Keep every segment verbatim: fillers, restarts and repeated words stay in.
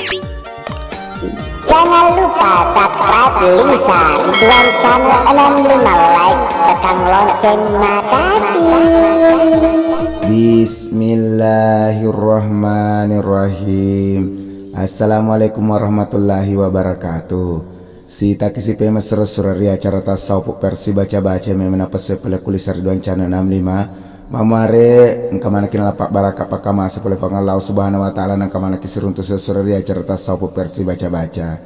Jangan lupa subscribe Lisa Ridwan Channel enam lima, like, tekan lonceng. Makasih. Bismillahirrahmanirrahim. Assalamualaikum warahmatullahi wabarakatuh. Sitaki sipemeng sura-sura ri acara Tasawuf versi baca-baca memeng napasue pale ku Lisa Ridwan Channel enam lima. Mamare engka manekki nalappa baraka pakkamase pole Puang Allah Subhanahu wa Ta'ala, nengka manekki siruntu sura-sura ri acara Tasawuf versi baca-baca.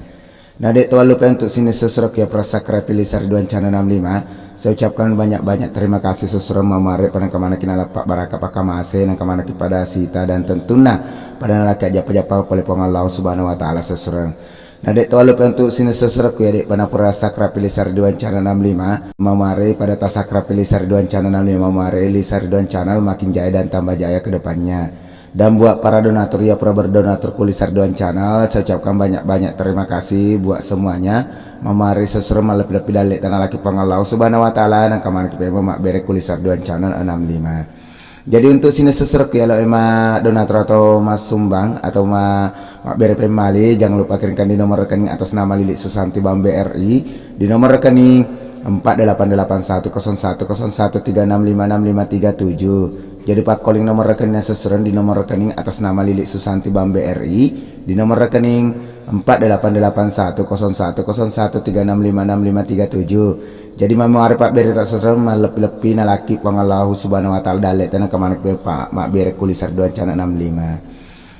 Na de' to wallupai untuk sining sura-sura ku iya para subscribe Lisa Ridwan Channel enam lima. Saya ucapkan banyak-banyak terima kasih sura-sura mamare pada engka manekki nalappa baraka pakkamase, nengka manekki pada sita dan tentunna pada nalaki ajappa-jappa pole Puang Allah Subhanahu wa Ta'ala sura-sura. Na de' to wallupai untuk sining sura-sura ku iya de'pa napura subscribe Lisa Ridwan Channel enam lima, mamare pada ta subscribe Lisa Ridwan Channel enam lima, mamare Lisa Ridwan Channel makin jaya dan tambah jaya ke depannya. Dan buat para donatur iya pura berdonatur ku Lisa Ridwan Channel, saya ucapkan banyak-banyak terima kasih buat semuanya. Mamare sura-sura malebbi-lebbi dalle tanah laki Puang Allah Subhanahu wa Ta'ala, nengka manekki pemeng mabbere ku Lisa Ridwan Channel enam lima. Jadi untuk sining sura-sura ku iya lo ema donatur atau massumbang atau ma mabbere pemmali, jangan lupa kirimkan di nomor rekening atas nama Lili Susanti Bank B R I, di nomor rekening empat delapan delapan satu kosong satu kosong satu tiga enam lima enam lima tiga tujuh. Jadi pakkoling nomor rekening sura-sura di nomor rekening atas nama Lili Susanti Bank B R I, di nomor rekening empat delapan delapan satu kosong satu kosong satu tiga enam lima enam lima tiga tujuh. Jadi mamare pabbere ta sura-sura malebbi-lebbi nalaki Puang Allahu Subhanahu wa Ta'ala dalle tanah kemana pa mabbere ku Lisa Ridwan Channel enam lima.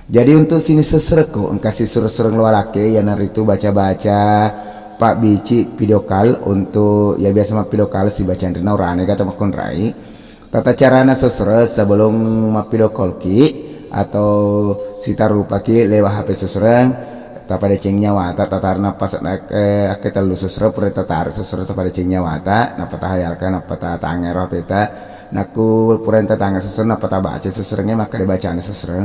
Jadi untuk sining sura-sura ku engka si sura-sura lo walake iyanaritu baca-baca pabbici video call untuk iya biasa mappidio call si baca rinna urane ga to makkunrai. Tata carana sura-sura sebelum mappidio call ki atau sitarupaki lewat H P sura-sura, tapadeceng nyawata, tatarna pas, eh, akketellu sura-sura, pura tatare sura-sura tapadeceng nyawata, nappa tahayalka, nappa tatange ro H P ta, nakku pura tatange sura-sura, nappa tabaca sura-sura, nge makkeda bacana sura-sura.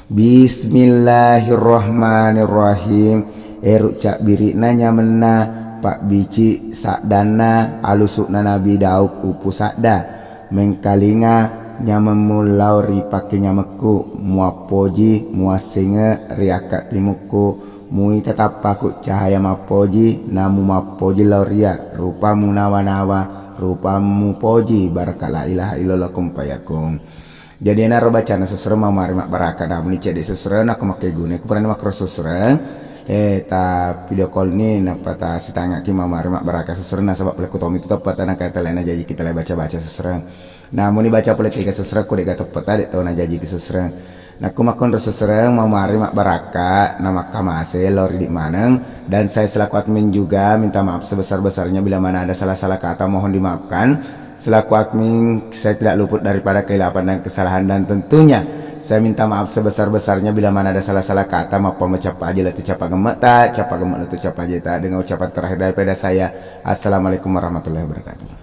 Bismillahirrahmanirrahim. Eru cabbiri'na nyamenna, pabbici saddanna, alusu'na Nabi Daud upu sadda. Mengkalinga nyamemmu lao ri pakke nyamekku, muappoji muassengnge ri akka timukku, muita tappaku cahaya mappoji, namu mappoji lao ria, rupamu nawa-nawa, rupamu poji, baraka la ilaha illallah kun fayakun. Jadi enaro bacana sura-sura mamari mabbaraka, namuni cedde sura-sura nakko makkeguna ku purani makkoro sura-sura, eh, ta video call ni nappa ta sitangaki mamari mabbaraka sura-sura, nasaba pole ku tommi tu teppata naka tele najajiki tele baca-baca sura-sura. Namuni baca pole tega sura-sura ku dega teppata de to najajiki sura-sura. Nakko makkonro sura-sura mamari mabbaraka na makkamase lao ridi maneng, dan saya selaku admin juga minta maaf sebesar-besarnya bila mana ada salah-salah kata mohon dimaafkan. Selaku admin, saya tidak luput daripada kehilapan dan kesalahan, dan tentunya saya minta maaf sebesar-besarnya bila mana ada salah-salah kata, maupun ucapan aja latu capa gemek tak, capa gemek latu capa aja tak, dengan ucapan terakhir daripada saya, Assalamualaikum warahmatullahi wabarakatuh.